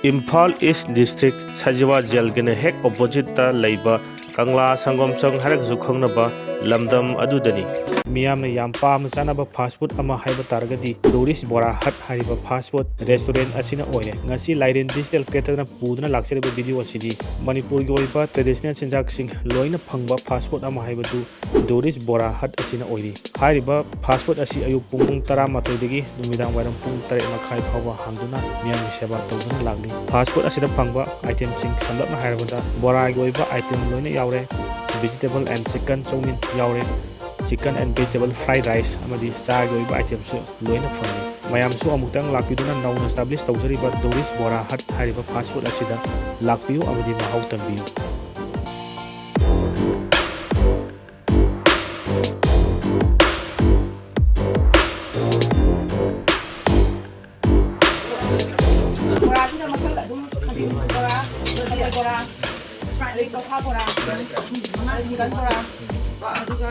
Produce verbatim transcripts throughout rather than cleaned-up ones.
ꯏꯝꯐꯥꯜ ꯏꯁ district, Sajiwa ꯖꯦꯜꯒꯤꯅ ꯍꯦꯛ ꯑꯣꯄꯣꯖꯤꯠꯇ ꯂꯩꯕ ꯀꯪꯂꯥ ꯁꯪꯒꯣꯝ ꯁꯪ ꯍꯥꯏꯔꯒꯁꯨ ꯈꯪꯅꯕ ꯂꯝꯗꯝ ꯑꯗꯨꯗꯅꯤ꯫ ꯃꯤꯌꯥꯝꯅ ꯌꯥꯝ ꯄꯥꯝꯅ ꯆꯥꯅꯕ ꯐꯥꯁ ꯐꯨꯗ ꯑꯃ ꯍꯥꯏꯕ ꯇꯥꯔꯒꯗꯤ ꯗꯣꯔꯤꯁ ꯕꯣꯔꯥ ꯍꯠ ꯍꯥꯏꯔꯤꯕ ꯐꯥꯁ ꯐꯨꯗ ꯔꯦꯁꯇꯨꯔꯦꯟ ꯑꯁꯤꯅ ꯑꯣꯏꯔꯦ꯫ ꯉꯁꯤ ꯂꯥꯏꯔꯦꯟ ꯗꯤꯖꯤꯇꯦꯜ ꯀ꯭ꯔꯤꯌꯦꯇꯔꯅ ꯄꯨꯗꯨꯅ ꯂꯥꯛꯆꯔꯤꯕ ꯚꯤꯗꯤꯑꯣ ꯑꯁꯤꯗꯤ ꯃꯅꯤꯄꯨꯔꯒꯤ ꯑꯣꯏꯕ ꯇ꯭ꯔꯦꯗꯤꯁꯅꯦꯜ ꯆꯤꯟꯖꯥꯛꯁꯤꯡ ꯂꯣꯏꯅ ꯐꯪꯕ ꯐꯥꯁ ꯐꯨꯗ ꯑꯃ ꯍꯥꯏꯕꯗꯨ ꯗꯣꯔꯤꯁ ꯕꯣꯔꯥ ꯍꯠ ꯑꯁꯤꯅ ꯑꯣꯏꯔꯤ꯫ ꯍꯥꯏꯔꯤꯕ ꯐꯥꯁ ꯐꯨꯗ ꯑꯁꯤ ꯑꯌꯨꯛ ꯄꯨꯡ ꯇꯔꯥꯃꯥꯊꯣꯏꯗꯒꯤ ꯅꯨꯃꯤꯗꯥꯡ ꯋꯥꯏꯔꯝ ꯄꯨꯡ ꯇꯔꯦꯠ ꯃꯈꯥꯏ ꯐꯥꯎꯕ ꯍꯥꯡꯗꯨꯅ ꯃꯤꯌꯥꯝꯒꯤ ꯁꯦꯕꯥ ꯇꯧꯗꯨꯅ ꯂꯥꯛꯂꯤ꯫ ꯐꯥꯁ ꯐꯨꯗ ꯑꯁꯤꯗ ꯐꯪꯕ ꯑꯥꯏꯇꯦꯝꯁꯤꯡ ꯁꯝꯂꯞꯅ ꯍꯥꯏꯔꯕꯗ ꯕꯣꯔꯥꯒꯤ ꯑꯣꯏꯕ ꯑꯥꯏꯇꯦꯝ ꯂꯣꯏꯅ ꯌꯥꯎꯔꯦ, vegetable and chicken ꯆꯧꯃꯤꯟ ꯌꯥꯎꯔꯦ, chicken and vegetable fried rice ꯑꯃꯗꯤ ꯆꯥꯒꯤ ꯑꯣꯏꯕ ꯑꯥꯏꯇꯦꯝꯁꯨ ꯂꯣꯏꯅ ꯐꯪꯏ꯫ ꯃꯌꯥꯝꯁꯨ ꯑꯃꯨꯛꯇꯪ ꯂꯥꯛꯄꯤꯗꯨꯅ ꯅꯧꯅ establish ꯇꯧꯖꯔꯤꯕ ꯗꯣꯔꯤꯁ ꯕꯣꯔꯥ ꯍꯠ ꯍꯥꯏꯔꯤꯕ ꯐꯥꯁ ꯐꯨꯗ ꯑꯁꯤꯗ ꯂꯥꯛꯄꯤꯌꯨ ꯑꯃꯗꯤ ꯃꯍꯥꯎ ꯇꯪꯕꯤꯌꯨ꯫ ꯕꯣꯔꯥꯁꯤꯗ ꯃꯈꯜ ꯑꯗꯨꯝ ꯈꯖꯤꯡ ꯕꯣꯔꯥ, ꯀꯣꯂꯤ ꯕꯣꯔꯥ, ꯁꯥꯏ ꯀꯧꯈꯥ ꯕꯣꯔꯥ, ꯆꯤꯀꯟ ꯕꯣꯔꯥ, ꯑꯗꯨꯒ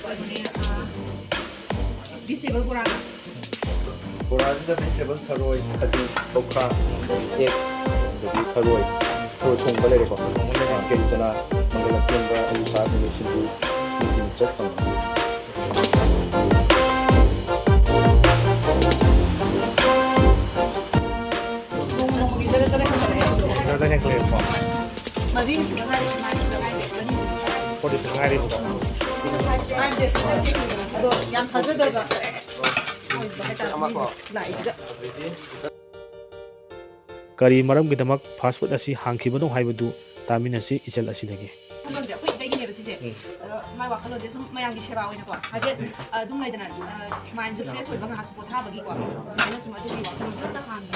ꯀꯩꯅꯣꯅꯦ, ꯑꯥ, vegetable ꯕꯣꯔꯥꯒ꯫ ꯕꯣꯔꯥꯁꯤꯗ vegetable ꯊꯔꯣꯏ, ꯈꯖꯤꯡ, ꯀꯧꯈꯥ, ꯑꯦꯛ, ꯑꯗꯒꯤ ꯊꯔꯣꯏ, ꯊꯔꯣꯏ ꯊꯣꯡꯕ ꯂꯩꯔꯦꯀꯣ꯫ ꯊꯔꯣꯏ ꯊꯣꯡꯕ ꯂꯩꯔꯦ꯫ ꯀꯦꯂꯤ ꯆꯅꯥ, ꯃꯪꯒꯜ ꯑꯀꯪꯕ, ꯑꯂꯨ ꯁꯥꯛ, ꯃꯤꯃꯤ ꯁꯤꯡꯖꯨ, ꯃꯤꯃꯤ ꯃꯤꯛꯆꯔ ꯐꯪꯉꯦ꯫ ꯅꯣꯡꯃ ꯅꯣꯡꯃꯒꯤ ꯖꯔ ꯖꯔ ꯍꯦꯟꯒꯠꯂꯛꯑꯦ꯫ ꯖꯔ ꯖꯔ ꯍꯦꯟꯒꯠꯂꯛꯑꯦꯕꯀꯣ꯫ ꯃꯔꯤ ꯁꯨꯗ ꯉꯥꯏꯔꯤ, ꯃꯉꯥ ꯁꯨꯗ ꯉꯥꯏꯔꯤ꯫ ꯐꯣꯔꯇꯤ ꯁꯨꯗ ꯉꯥꯏꯔꯤꯕꯀꯣ꯫ ꯑꯗꯣ ꯌꯥꯝ ꯊꯥꯖꯗꯕ꯫ ꯂꯥꯛꯏꯁꯤꯗ꯫ ꯀꯔꯤ ꯃꯔꯝꯒꯤꯗꯃꯛ ꯐꯥꯁ ꯐꯨꯗ ꯑꯁꯤ ꯍꯥꯡꯈꯤꯕꯅꯣ ꯍꯥꯏꯕꯗꯨ ꯇꯥꯃꯤꯟꯅꯁꯤ ꯏꯆꯜ ꯑꯁꯤꯗꯒꯤ꯫ ꯋꯥꯈꯜꯂꯣꯟꯁꯦ ꯑꯩꯈꯣꯏ ꯏꯇꯩꯒꯤꯅꯦꯕ ꯁꯤꯁꯦ꯫ ꯎꯝ꯫ ꯑꯗꯣ ꯃꯥꯏ ꯋꯥꯈꯜꯂꯣꯟꯁꯦ ꯁꯨꯝ ꯃꯌꯥꯝꯒꯤ ꯁꯦꯕꯥ ꯑꯣꯏꯅꯀꯣ, ꯍꯥꯏꯐꯦꯠ, ꯑ, ꯑꯗꯨꯝ ꯂꯩꯗꯅ, ꯑ, ꯃꯥꯏꯟꯁꯨ ꯐ꯭ꯔꯦꯁ ꯑꯣꯏꯕ, ꯉꯥꯏꯍꯥꯛꯁꯨ ꯄꯣꯊꯥꯕꯒꯤꯀꯣ꯫ ꯑꯗꯨꯃꯥꯏꯅ ꯁꯨꯝ ꯑꯗꯨꯒꯤ ꯋꯥꯈꯜꯂꯣꯟꯗꯣ ꯑꯝꯇ ꯍꯥꯡꯒꯦ꯫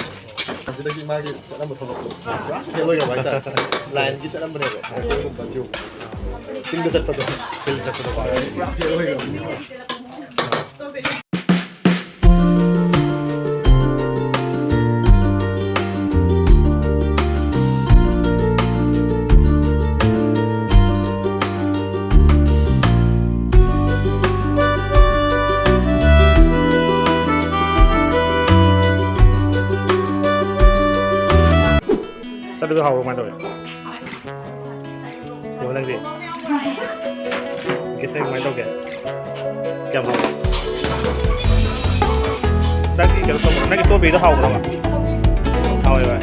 ꯁꯤꯗꯒꯤ ꯃꯥꯒꯤ ꯆꯠꯂꯝꯕ ꯊꯕꯛꯇꯣ ꯄꯨꯔꯥ ꯐꯦꯜ ꯑꯣꯏꯈ꯭ꯔꯕ ꯍꯥꯏꯇꯥꯔꯦ꯫ ꯂꯥꯏꯟꯒꯤ ꯆꯠꯂꯝꯕꯅꯦꯕ, ꯍꯥꯏꯀꯤꯡꯒꯨꯝꯕ, ꯖꯤꯝ꯫ ꯆꯤꯡꯗ ꯆꯠꯄꯗꯣ꯫ ꯆꯤꯡꯗ ꯆꯠꯄꯗꯣ꯫ ꯄꯨꯔꯥ ꯐꯦꯜ ꯑꯣꯏꯈ꯭ꯔꯕꯅꯦꯕ꯫ ꯆꯠꯂꯒ ꯍꯥꯎꯕ꯭ꯔꯣ? ꯀꯃꯥꯏꯅ ꯇꯧꯋꯦ? ꯌꯣ, ꯅꯪꯗꯤ? ꯒꯦꯁ ꯅꯪ ꯀꯃꯥꯏꯅ ꯇꯧꯒꯦ? ꯀꯌꯥꯝ ꯍꯥꯎꯒꯦ? ꯅꯪꯒꯤ ꯀꯩꯅꯣ ꯇꯧꯕ꯭ꯔꯣ? ꯅꯪꯒꯤ strawberryꯗꯣ ꯍꯥꯎꯕ꯭ꯔꯕ? ꯍꯥꯎꯋꯦ ꯚꯥꯏ꯫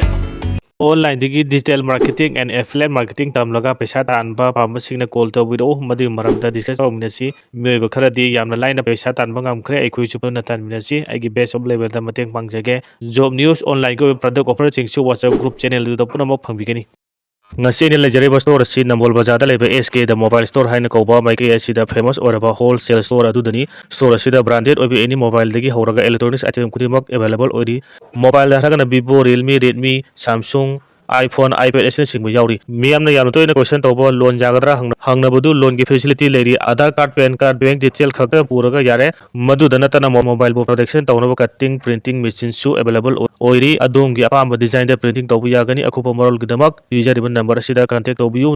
Onlineꯗꯒꯤ digital marketing and affiliate marketing ꯇꯝꯂꯒ ꯄꯩꯁꯥ ꯇꯥꯟꯕ ꯄꯥꯝꯕꯁꯤꯡꯅ call ꯇꯧꯕꯤꯔꯛꯎ꯫ ꯃꯗꯨꯒꯤ ꯃꯔꯝꯗ discuss ꯇꯧꯃꯤꯟꯅꯁꯤ꯫ ꯃꯤꯑꯣꯏꯕ ꯈꯔꯗꯤ ꯌꯥꯝꯅ ꯂꯥꯏꯅ ꯄꯩꯁꯥ ꯇꯥꯟꯕ ꯉꯝꯈ꯭ꯔꯦ꯫ ꯑꯩꯈꯣꯏꯁꯨ ꯄꯨꯟꯅ ꯇꯥꯟꯃꯤꯟꯅꯁꯤ꯫ ꯑꯩꯒꯤ best of levelꯗ ꯃꯇꯦꯡ ꯄꯥꯡꯖꯒꯦ꯫ Job news, onlineꯒꯤ ꯑꯣꯏꯕ product offerꯁꯤꯡꯁꯨ WhatsApp group channelꯗꯨꯗ ꯄꯨꯝꯅꯃꯛ ꯐꯪꯕꯤꯒꯅꯤ꯫ ꯉꯁꯤ ꯑꯩꯅ ꯂꯩꯖꯔꯤꯕ store ꯑꯁꯤ ꯅꯝꯕꯣꯜ ꯕꯖꯥꯔꯗ ꯂꯩꯕ S K The Mobile Store ꯍꯥꯏꯅ ꯀꯧꯕ ꯃꯥꯏꯀꯩ ꯑꯁꯤꯗ famous ꯑꯣꯏꯔꯕ wholesale store ꯑꯗꯨꯗꯅꯤ꯫ Store ꯑꯁꯤꯗ branded ꯑꯣꯏꯕ any mobileꯗꯒꯤ ꯍꯧꯔꯒ electronics item ꯈꯨꯗꯤꯡꯃꯛ available ꯑꯣꯏꯔꯤ꯫ Mobileꯗ ꯍꯥꯏꯔꯒꯅ Vivo, Realme, Redmi, Samsung, iPhone, iPad ꯑꯁꯤꯅꯆꯤꯡꯕ ꯌꯥꯎꯔꯤ꯫ ꯃꯤꯌꯥꯝꯅ ꯌꯥꯝꯅ ꯇꯣꯏꯅ question ꯇꯧꯕ loan ꯌꯥꯒꯗ꯭ꯔꯥ ꯍꯪꯅ-, ꯍꯪꯅꯕꯗꯨ loanꯒꯤ facility ꯂꯩꯔꯤ꯫ Aadhaar card, PAN card, bank detail ꯈꯛꯇ ꯄꯨꯔꯒ ꯌꯥꯔꯦ꯫ ꯃꯗꯨꯗ ꯅꯠꯇꯅ mo-, mobileꯕꯨ protection ꯇꯧꯅꯕ cutting printing machineꯁꯨ available ꯑꯣꯏ-, ꯑꯣꯏꯔꯤ꯫ ꯑꯗꯣꯝꯒꯤ ꯑꯄꯥꯝꯕ designꯗ printing ꯇꯧꯕ ꯌꯥꯒꯅꯤ꯫ ꯑꯀꯨꯞꯄ ꯃꯔꯣꯜꯒꯤꯗꯃꯛ ꯄꯤꯖꯔꯤꯕ number ꯑꯁꯤꯗ contact ꯇꯧꯕꯤꯌꯨ꯫